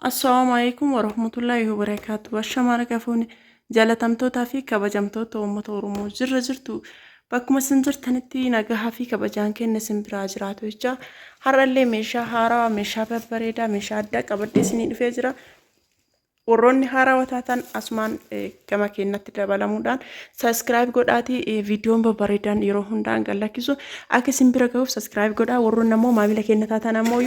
Assalaamu alaikum warahmatullaahi wabarakaatu. Ashamaa harka fuune jaalatamtootaa fi kabajamtoota uummata Oromoo jirra jirtu bakkuma isin jirtanitti nagahaa fi kabajaan keenya isin biraa jiraatu jecha har'allee meeshaa haarawaa meeshaa babbareedaa meeshaa addaa qabadhee isinii dhufee jira. Warroonni haarawaa taatan asumaan gama keenyatti dabalamuudhaan sabiskiraayib godhaatii viidiyoon babbareedaan yeroo hundaan gad lakkisu akka isin bira gahuuf sabiskiraayib godhaa. Warroonni ammoo maamila keenya taatan ammoo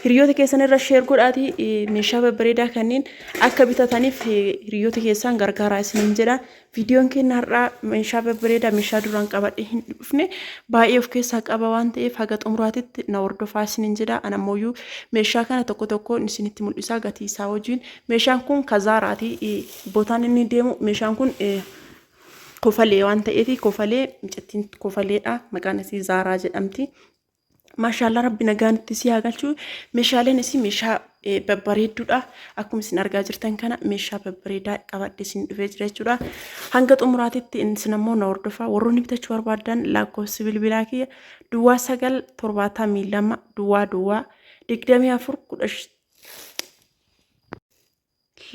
hiriyoota keessan irra sheer godhaatii meeshaa babbareedaa kanneen akka bitataniif hiriyoota keessan gargaaraa isiniin jedha. Viidiyoon keenya har'aa meeshaa babbareedaa meeshaa duraan qabadhee hin dhufne baay'ee of keessaa qaba waan ta'eef haga xumuraatitti na hordofaa isiniin jedha. Ana ammoo meeshaa kana tokko tokkoon isinitti mul'isaa gatii isaa wajjin. Meeshaan kun kazaaraati. Bootaan inni deemu meeshaan kun kofalee waan ta'eef kofalee micattiin kofaleedha. Maqaan isii Zaaraa jedhamti. Maashaallah rabbi nagaan itti si haa galchu. Meeshaaleen isii meeshaa babbareedduudha. Akkuma isin argaa jirtan kana meeshaa babbareedaa qabadhe isin dhufee jira jechuudha. Hanga xumuraatitti isin ammoo na hordofaa. Warroonni bitachuu barbaadan lakkoofsi bilbilaa kiyya duwwaa 9 72 duwwaa duwwaa 24 10.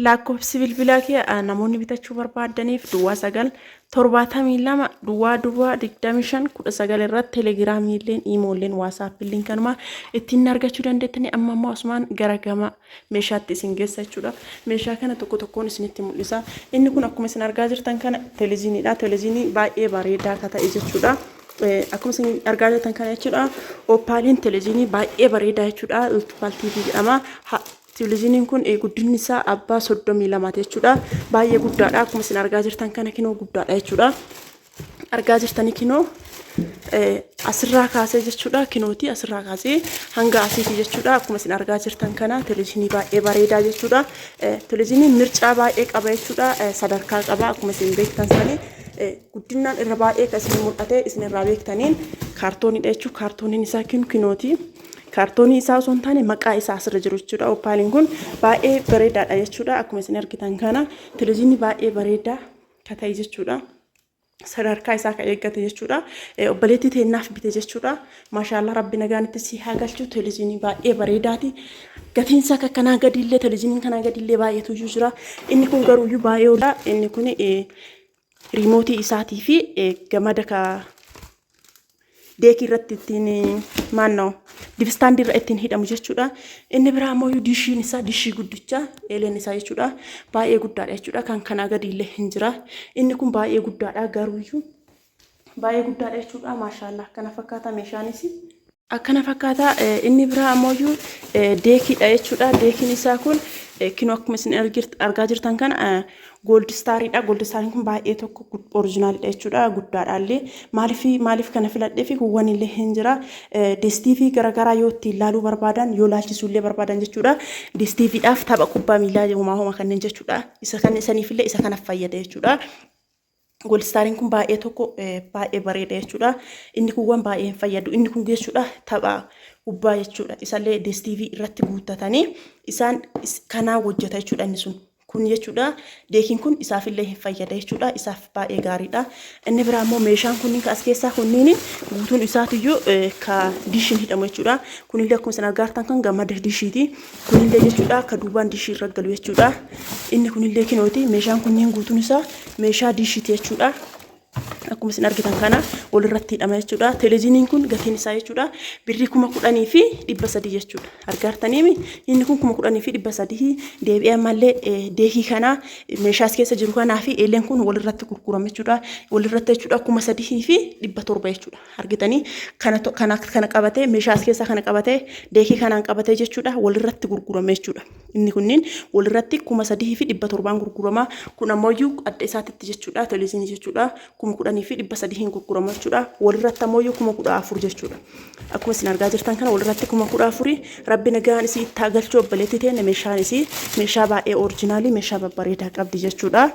Lakkoofsi bilbilaa kee namoonni bitachuu barbaadaniif duwwaa 9 72 duwwaa duwwaa 25 19 irratti telegiraamii illeen iimoolleen waasaappiilleen kanuma ittiin argachuu dandeettanii. Amma immoo asumaan gara gama meeshaatti isin geessa jechuudha. Meeshaa kana tokko tokkoon isinitti mul'isa. Inni kun akkuma isin argaa jirtan kana televiziiniidha. Televiziinii baay'ee bareedaa akka ta'e jechuudha. Akkuma isin argaa jirtan kana jechuudha. Oppaaliin televiziinii baay'ee bareedaa jechuudha. Ultupaal TV jedhama. Televiziiniin kun guddinni isaa abbaa 32 jechuudha. Baay'ee guddaadha. Akkuma isin argaa jirtan kana kinoo guddaadha jechuudha. Argaa jirtanii kinoo asirraa kaasee jechuudha. Kinooti asirraa kaasee hanga asiiti jechuudha. Akkuma isin argaa jirtan kana televiziinii baay'ee bareedaa jechuudha. Televiziiniin mircaa baay'ee qaba jechuudha. Sadarkaa qaba akkuma isin beektan sanii. Guddinaan irra baay'ee kan isin mul'ate isin irraa beektaniin kaartooniidha jechuudha. Kaartooniin isaa kinooti. Kaartoonii isaa osoo hin taane maqaa isaa asirra jiru jechuudha. Oppaaliin kun baay'ee bareedaadha jechuudha. Akkuma isin argitan kana televiziinii baay'ee bareedaa ka ta'e jechuudha. Sadarkaa isaa ka eeggate jechuudha. Obboleettii teennaaf bite jechuudha. Maashaallah rabbi nagaan itti si haa galchu. Televiziinii baay'ee bareedaati. Gatiin isaa akka kanaa gadiillee televiziiniin kanaa gadiillee baay'eetu iyyuu jira. Inni kun garuu iyyuu baay'ee ola. Inni kun riimootii isaatii fi gamada ka deekii irratti ittiin maannoo dibistaandii irra ittiin hidhamu jechuudha. Inni biraa ammoo dishiin isaa dishii guddicha eeleen isaa jechuudha. Baay'ee guddaadha jechuudha. Kan kanaa gadi illee hin jira. Inni kun baay'ee guddaadha garuuyyuu baay'ee guddaadha jechuudha. Maashaallah akkana fakkaata meeshaanis. Akkana fakkaata. Inni biraa ammoo deekiidha jechuudha. Deekiin isaa kun kinoo akkuma isin argaa jirtan kana gold staariidha. Gold staariin kun baay'ee tokko orijinaalidha jechuudha. Guddaadha illee. Maaliif maaliif kana filadhee fi kuuwwan illee hin jira. Deestiivii garaagaraa yoo ittiin ilaaluu barbaadan yoo laalchisuu illee barbaadan jechuudha. Deestiiviidhaaf tapha kubbaa miilaa homaa homaa kanneen jechuudha. Isa kan isaniif illee isa kanaaf fayyada jechuudha. Gold staariin kun baay'ee tokko baay'ee bareeda jechuudha. Inni kuuwwan baay'ee hin fayyadu. Inni kun jechuudha tapha kubbaa jechuudha. Isallee deestiivii irratti guuttatanii isaan kanaa hojjeta jechuudha inni sun. Kun jechuudha deekiin kun isaafillee hin fayyada jechuudha. Isaaf baay'ee gaariidha. Inni biraa immoo meeshaan kunniin ka as keessaa kunniin guutuun isaatiyyuu ka dishiin hidhamu jechuudha. Kunillee akkuma isin argaa jirtan kan gamada dishiiti. Kunillee jechuudha ka duubaan dishii irra galu jechuudha. Inni kunillee kinooti meeshaan kunniin guutuun isaa meeshaa dishiiti jechuudha. Akkuma isin argitan kana walirratti hidhama jechuudha. Televiziiniin kun gatiin isaa jechuudha birrii 10,300 jechuudha. Argaartaniimi inni kun 10,300 deebi'ee ammallee deekii kana meeshaa as keessa jiru kanaa fi eeleen kun walirratti gurgurama jechuudha. Walirratti jechuudha 3,700 jechuudha. Argitanii kana kana kana qabatee meeshaa as keessaa kana qabatee deekii kanaan qabatee jechuudha walirratti gurgurama jechuudha. Inni kunniin walirratti 3,700n gurgurama. Kun ammoo adda isaatitti jechuudha. Televiziinii jechuudha. 10,300n gurgurama jechuudha. Walirratti ammoo 14,000 jechuudha. Akkuma isin argaa jirtan kana walirratti 14,000. Rabbi nagaan isii itti haa galchu obboleettii teenya meeshaan isii meeshaa baay'ee orijinaalii meeshaa babbareedaa qabdi jechuudha.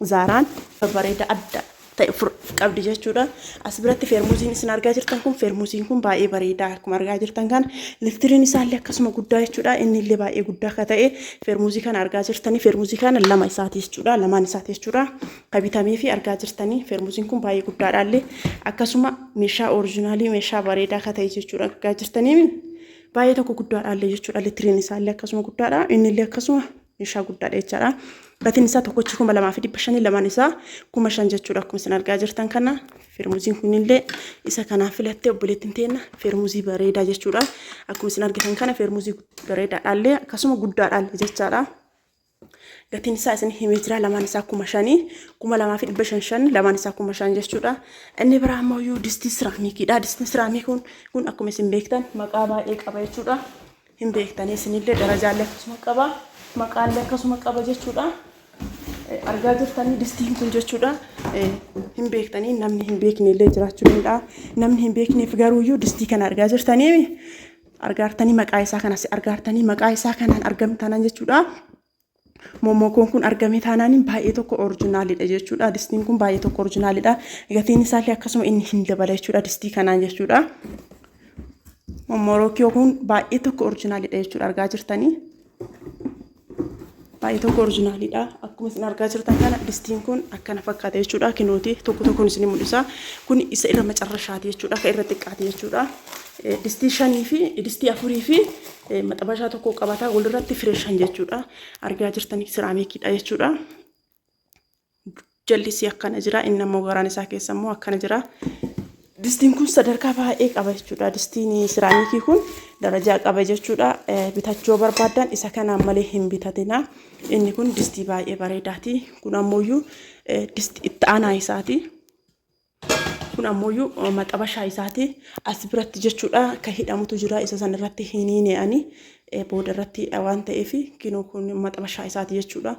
Zaaraan babbareeda adda ta'e qabdi jechuudha. As biratti feermuziin isin argaa jirtan kun feermuziin kun baay'ee bareedaa akkuma argaa jirtan kana liftiriin isaallee akkasuma guddaa jechuudha. Inni illee baay'ee guddaa akka ta'e feermuzii kana argaa jirtanii feermuzii kana lama isaati jechuudha. Lamaan isaati jechuudha. Ka bitamee fi argaa jirtanii feermuziin kun baay'ee guddaadha illee akkasuma meeshaa orijinaalii meeshaa bareedaa akka ta'e jechuudha argaa jirtanii. Baay'ee tokko guddaadhaallee jechuudha. Litiriin isaallee akkasuma guddaadha. Innillee akkasuma meeshaa guddaadha jechaadha. Gatiin isaa tokkochi 2500, lamaan isaa 5000 jechuudha. Akkuma isin argaa jirtan kana feermuziin kunillee isa kanaan filattee obboleettiin teenna, feermuzii bareedaa jechuudha. Akkuma isin argitan kana feermuzii bareedaadhaallee akkasuma guddaadhaallee jechaadha. Gatiin isaa isin himee jira, lamaan isaa 5000, 2500 shan, lamaan isaa 5000 jechuudha. Inni biraa ammoo iyyuu distii siraamikiidha. Distiin siraamikii kun akkuma isin beektan maqaa baay'ee qaba jechuudha. Hin beektanii isinillee, darajaallee akkasuma qaba. Maqaallee akkasuma qaba jechuudha. Argaa jirtanii distiin kun jechuudha. Hin beektanii, namni hin beekne illee jiraachuu danda'a. Namni hin beekneef garuuyyuu distii kana argaa jirtanii, argaartanii maqaa isaa kanas argaartanii, maqaa isaa kanaan argamtanan jechuudha. Mommokoon kun argame taanaan baay'ee tokko orijinaalidha jechuudha. Distiin kun baay'ee tokko orijinaalidha. Gatiin isaallee akkasuma inni hin dabala jechuudha distii kanaan jechuudha. Mommorookiyoo kun baay'ee tokko orijinaalidha jechuudha, argaa jirtanii. Baay'ee tokko orijinaalidha. Akkuma isin argaa jirtan kana distiin kun akkana fakkaata jechuudha. Kinooti tokko tokkoon isin mul'isa. Kun isa irra macarrashaati jechuudha. Akka irra xiqqaati jechuudha. Distii shanii fi distii afurii fi maxabashaa tokko qabata, walirratti firee shan jechuudha. Argaa jirtanii siraamikiidha jechuudha. Jallisii akkana jira. Inni ammoo garaan isaa keessa immoo akkana jira. Distiin kun sadarkaa baay'ee qaba jechuudha. Distiin siraamikii kun darajaa qaba jechuudha. Bitachuu barbaaddan isa kanaan malee hin bitatina. Inni kun distii baay'ee bareedaati. Kun ammoo distii itti aanaa isaati. Kun ammoo maxabashaa isaati. As biratti jechuudha kan hidhamutu jira. Isa san irratti hin hiine'ani. Booda irratti waan ta'eef kinoo kun maxabashaa isaati jechuudha.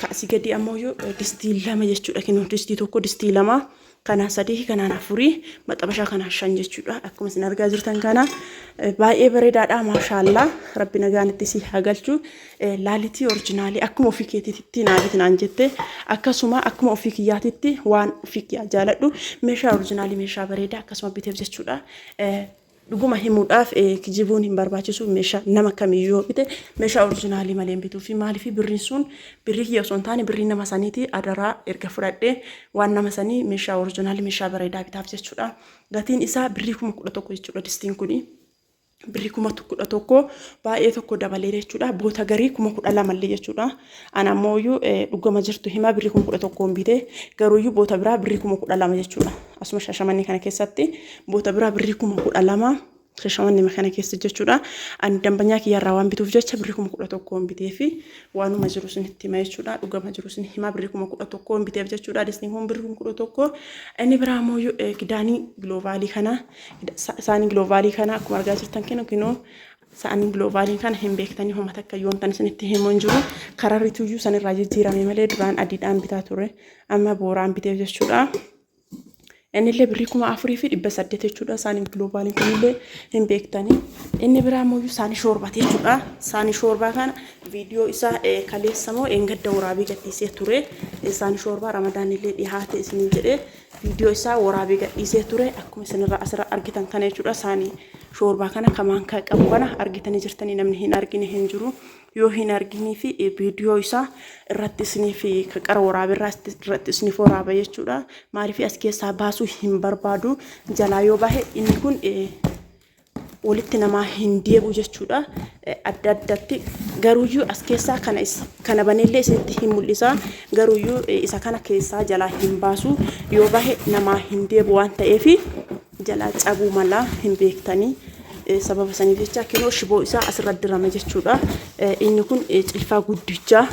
Asii gadi ammoo distii lama jechuudha. Kinoo distii tokko, distii lama, kanaan sadii, kanaan afurii, maxabashaa kanaan shan jechuudha. Akkuma isin argaa jirtan kana baay'ee bareedaadha. Maashaallaa, rabbi nagaan itti si haa galchu. Laalitii orijinaalii akkuma ofii keetiitti naa biti naan jette, akkasuma akkuma ofii kiyyaatitti waan ofii kiyyaa jaaladhu meeshaa orijinaalii, meeshaa bareedaa akkasuma biteef jechuudha. Dhuguma himuudhaaf, kijibuun hin barbaachisu, meeshaa nama kamiyyuu yoo bite meeshaa orijinaalii malee hin bituu fi maaliif birriin sun birrii kiyya osoo hin taane birrii nama saniiti, adaraa erga fudhadhee waan nama sanii meeshaa orijinaalii, meeshaa bareedaa bitaaf jechuudha. Gatiin isaa birrii 11,000 jechuudha distiin kuni. Birrii 11,000 baay'ee tokko dabalee jechuudha. Boota garii 12,000 illee jechuudha. Ana ammoo dhugama jirtu himaa, birrii 11,000 bite, garuuyyuu boota biraa birrii 12,000 jechuudha. Asuma Shaashamannee kana keessatti boota biraa birrii 12,000, Shaashamannee kana keessa jechuudha. Ani dambanyaa kiyyarraa waan bituuf jecha birrii 11,000 bitee fi waanuma jiru isinitti hima jechuudha. Dhugama jiru isin himaa, birrii 11,000 biteef jechuudha. Distiin kun birrii 11,000. Inni biraa ammoo kidaanii giloobaalii kana, saanii giloobaalii kana akkuma argaa jirtan kinoo saanii giloobaalii kana hin beektanii, homa takka yoon tan isinitti himu hin jiru. Kararrituyyuu sanirraa jijjiirame malee duraan adiidhaan bitaa ture. Amma booraan biteef jechuudha. Innillee birrii 4800 jechuudha. Saanii giloobaaliin kunillee hin beektanii. Inni biraa immoo saanii shoorbaati jechuudha. Saanii shoorbaa kana viidiyoo isaa kaleessa moo eengadda waraabee gadhiisee ture. Saanii shoorbaa Ramadaan illee dhihaate isiniin jedhee viidiyoo isaa waraabee gadhiisee ture. Akkuma isinirraa asirra argitan kana jechuudha. Saanii shoorbaa kana kamaan kan qabu kana argitanii jirtanii, namni hin argine hin jiru. Yoo hin arginii fi viidiyoo isaa irratti isiniif qara waraabirraa irratti isiniif waraaba jechuudha. Maaliif as keessaa baasuu hin barbaadu, jalaa yoo bahe inni kun walitti namaa hin deebi'u jechuudha. Adda addatti garuuyyuu as keessaa kana kana baneellee isinitti hin mul'isa. Garuuyyuu isa kana keessaa jalaa hin baasu, yoo bahe namaa hin deebi'u waan ta'eef jalaa cabuu mala, hin beektanii. Sababa saniif jecha kinoo shiboo isaa asirra dirame jechuudha. Inni kun cilfaa guddichaa.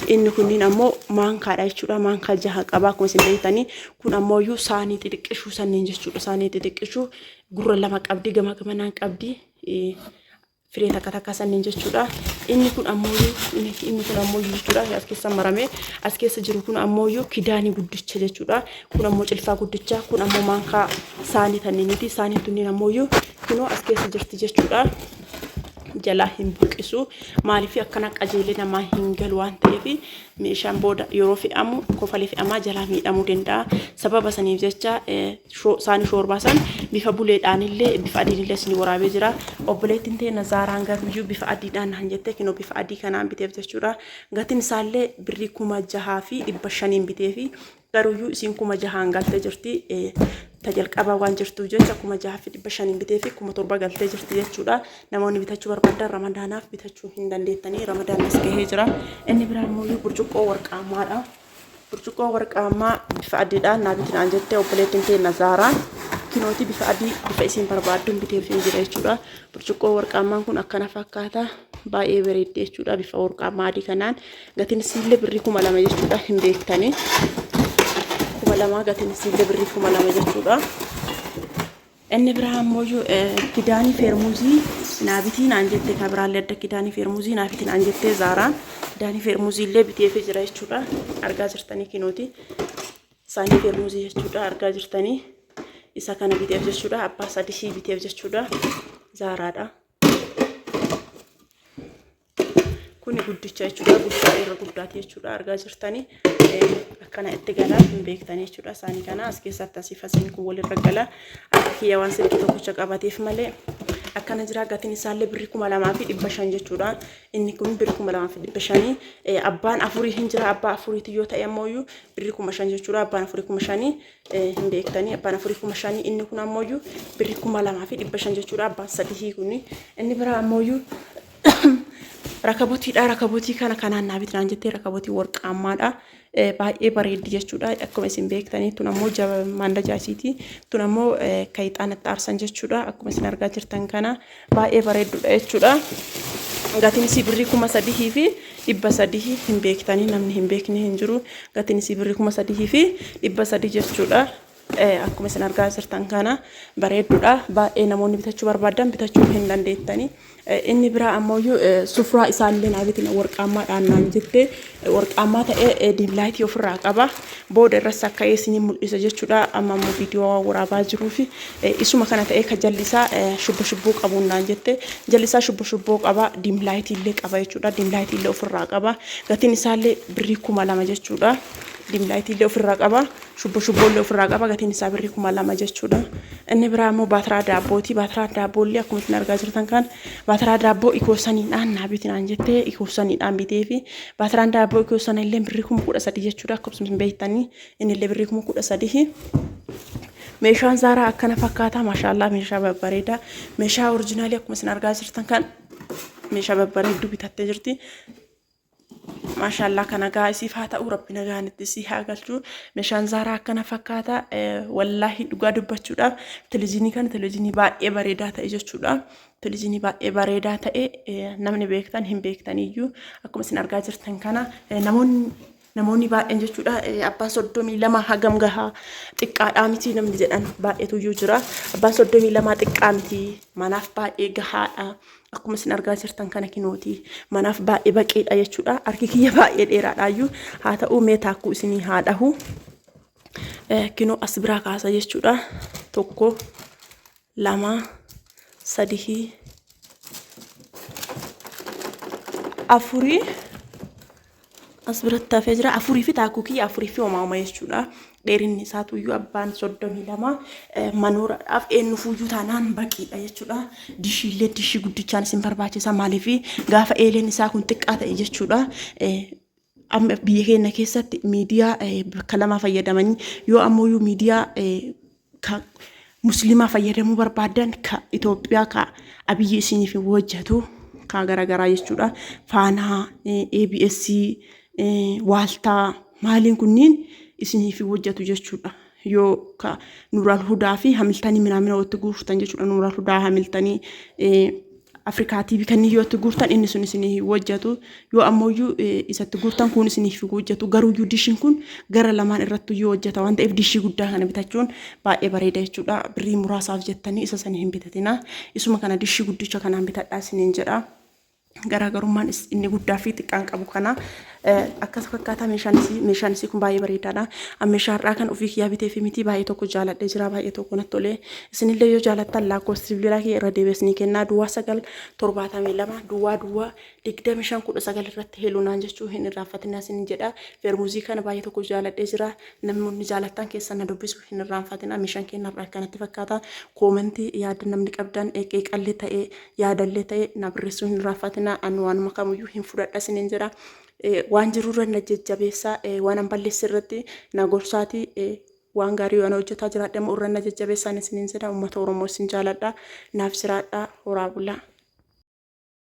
Inni kunniin ammoo maankaadha jechuudha. Maankaa jaha qaba akkuma isin beektanii. Kun ammoo iyyuu saanii xixiqqishuu sanneen jechuudha. Saanii xixiqqishuu gurra lama qabdi, gama gamanaan qabdi. Firee takka takka sanneen jechuudha. Inni kun ammoo inni kun ammoo jechuudha as keessa marame as keessa jiru kun ammoo kidaanii guddicha jechuudha. Kun ammoo cilfaa guddicha, kun ammoo maankaa saanii tanniiniti. Saaniin tunniin ammoo kunoo as keessa jirti jechuudha. Jalaa hin buqqisu. Maaliif akkana qajeelee namaa hin galu waan ta'eef, meeshaan booda yeroo fe'amu kofalee fe'amaa jalaa miidhamuu danda'a. Sababa saniif jecha saanii shoorbaa san bifa buleedhaanillee bifa adiinillee isin waraabee jira. Obboleettiin ta'e Nazaaraan garuuyyuu bifa adiidhaan naan jette, kinoo bifa adii kanaan biteef jechuudha. Gatiin isaallee birrii 6500n biteefi. Garuuyyuu isiin 6000n galtee jirti. Ta jalqabaa waan jirtuuf jecha 6500n bitee fi 7000 galtee jirti jechuudha. Namoonni bitachuu barbaadan Ramadaanaaf bitachuu hin dandeettanii. Ramadaan as gahee jira. Inni biraa immoo burcuqqoo warqaammaadha. Burcuqqoo warqaammaa bifa adiidhaan naa biti naan jette obboleettiin teenna Zaaraan. Kinooti bifa adii bifa isiin barbaadduun biteef hin jira jechuudha. Burcuqqoo warqaammaan kun akkana fakkaata. Baay'ee bareeddi jechuudha bifa warqaammaa adii kanaan. Gatiin isiillee birrii 2000 jechuudha hin beektanii. 2000 gatiin isiillee birrii 2000 jechuudha. Inni biraa ammoo kidaanii feermuzii naa bitii naan jette kan biraallee adda kidaanii feermuzii naa bitii naan jettee Zaaraan kidaanii feermuzii illee biteefii jira jechuudha. Argaa jirtanii kinooti. Saanii feermuzii jechuudha argaa jirtanii. Isa kana biteef jechuudha. Abbaa sadii biteef jechuudha. Zaaraadha. Kuni guddicha jechuudha. Guddaa irra guddaati jechuudha. Argaa jirtanii akkana itti galaa hin beektanii jechuudha. Isaanii kana as keessatti asii fasiin kun walirra gala. Akka kiyya waan silkii tokkicha qabateef malee akkana jira. Gatiin isaallee birrii 2500 jechuudha. Inni kun birrii 2500. Abbaan afurii hin jira. Abbaa afuriiti yoo ta'e ammoo birrii 5000 jechuudha. Abbaan afurii 5000 hin beektanii. Abbaan afurii 5000 inni kun ammoo birrii 2500 jechuudha. Abbaan sadii kun inni biraa ammoo rakabotiidha. Rakabotii kana kanaan naa biti naan jettee rakabotii warqaammaadha. Baay'ee bareeddi jechuudha. Akkuma isin beektanii tun ammoo maandajaasiiti. Tun ammoo kan ixaana itti aarsan jechuudha. Akkuma isin argaa jirtan kana baay'ee bareeddudha jechuudha. Gatiin isii birrii 3300 hin beektanii namni hin beekne hin jiru. Gatiin isii birrii 3300 jechuudha. Akkuma isin argaa jirtan kana bareedduudha. Baay'ee namoonni bitachuu barbaadan bitachuu hin dandeettani. Inni biraa ammoo sufraa isaallee naa bitina warqaammaadhaan naan jette warqaammaa ta'ee diimlaayitii ofirraa qaba. Booda irras akka isinii mul'isa jechuudha. Amma ammoo viidiyoo waan waraabaa jiruuf isuma kana ta'ee kan jalli isaa shubbo shubboo qabuun naan jette. Jalli isaa shubbo shubboo qaba. Diimlaayitii illee qaba jechuudha. Diimlaayitii illee ofirraa qaba. Gatiin isaallee birrii 2000 jechuudha. Diimlaayitii illee ofirraa qaba. Shubbo shubboollee ofirraa qaba. Gatiin isaa birrii 2000 jechuudha. Inni biraa immoo baatiraa daabbooti. Baatiraa daabboollee akkuma isin argaa jirtan kan baatiraa daabboo ikoosaniidhaan naa biti naan jettee ikoosaniidhaan biteefi baatiraan daabboo ikoosan illee birrii 13,000 jechuudha. Akkuma isin beektanii inni illee birrii 13,000. Meeshaan Zaaraa akkana fakkaata. Maashaallaa meeshaa babbareedaa. Meeshaa orijinaalii akkuma isin argaa jirtan kan meeshaa babbareedduu bitattee jirti. Maashaallaa kan nagaa isiif haa ta'u rabbi nagaan itti sii haa galchu. Meeshaan Zaaraa akkana fakkaata. Wallaahi dhugaa dubbachuudhaaf televizyiinii kana televizyiinii baay'ee bareedaa ta'e jechuudha. Televizyiinii baay'ee bareedaa ta'e namni beektan hin beektaniyyuu akkuma isin argaa jirtan kana namoonni namoonni baay'een jechuudha abbaan 32 hagam gahaa xiqqaadhaa miti namni jedhan baay'eetuyyuu jira. Abbaan 32 xiqqaa miti manaaf baay'ee gahaadha. Akkuma isin argaa jirtan kana kinooti. Manaaf baay'ee baqeedha jechuudha. Harki kiyya baay'ee dheeraadhaayyuu. Haa ta'u mee taakkuu isinii haa dhahu. Kinoo as biraa kaasa jechuudha. Tokko, lama, sadii, afurii. As biratti hafee jira. Afurii fi taakkuu kiyya afurii fi homaa homa jechuudha. Dheerinni isaatu iyyuu abbaan 32 manooraadhaaf eenyufuyyuu taanaan baqiidha jechuudha. Dishiillee dishii guddichaan isin barbaachisa. Maaliif gaafa eeleen isaa kun xiqqaa ta'e jechuudha. Amma biyya keenya keessatti miidiyaa bakka lamaa fayyadamanii yoo ammoo miidiyaa ka muslimaa fayyadamuu barbaadan ka Itoophiyaa ka Abiyyi isiniif hin hojjetu ka garaagaraa jechuudha. Faanaa, ABS, Waaltaa maaliin kunniin isiniif hin hojjetu jechuudha. Yoo ka Nuuraal Hudaa fi Hamiltanii minaamina walitti guurtan jechuudha. Nuuraal Hudaa Hamiltanii Afrikaa TV kanneen yoo itti guurtan inni sun isinii hin hojjetu. Yoo ammoo isatti guurtan kun isiniif hin hojjetu. Garuuyyuu dishiin kun gara lamaan irrattu yoo hojjeta waan ta'eef dishii guddaa kana bitachuun baay'ee bareeda jechuudha. Birrii muraasaaf jettanii isa sanii hin bitatina. Isuma kana dishii guddicha kanaan bitadhaa isiniin jedha. Garaagarummaan inni guddaa fi xiqqaan qabu kana akkas fakkaata meeshaan isii meeshaan isii kun baay'ee bareedaadha. An meeshaa har'aa kan ofii kiyyaa bitee fi miti baay'ee tokko jaaladhee jira baay'ee tokko natti tolee. Isinillee yoo jaalattan lakkoofsa bilbilaa kiyya irra deebi'ee isinii kennaa duwwaa 9 72 duwwaa duwwaa 25 19 irratti heloo naan jechuu hin irraanfatinaa isinin jedha. Feermuzii kana baay'ee tokko jaaladhee jira. Namoonni jaalattan keessan na dubbisuu hin irraanfatinaa. Meeshaan keenya har'aa akkanatti fakkaata. Koomentii yaada namni qabdan qeeqallee ta'ee yaadallee ta'e na barreessuu hin irraanfatinaa. Ani waanuma kamiyyuu hin fudhadha isinin jedha. Waan jirurra na jajjabeessaa, waan an balleesse irratti na gorsaatii, waan gaarii waan hojjetaa jiraadhe immoo irra na jajjabeessaan isiniin jedha. Uummata Oromoo isin jaaladha. Naaf jiraadha. Horaa bulaa.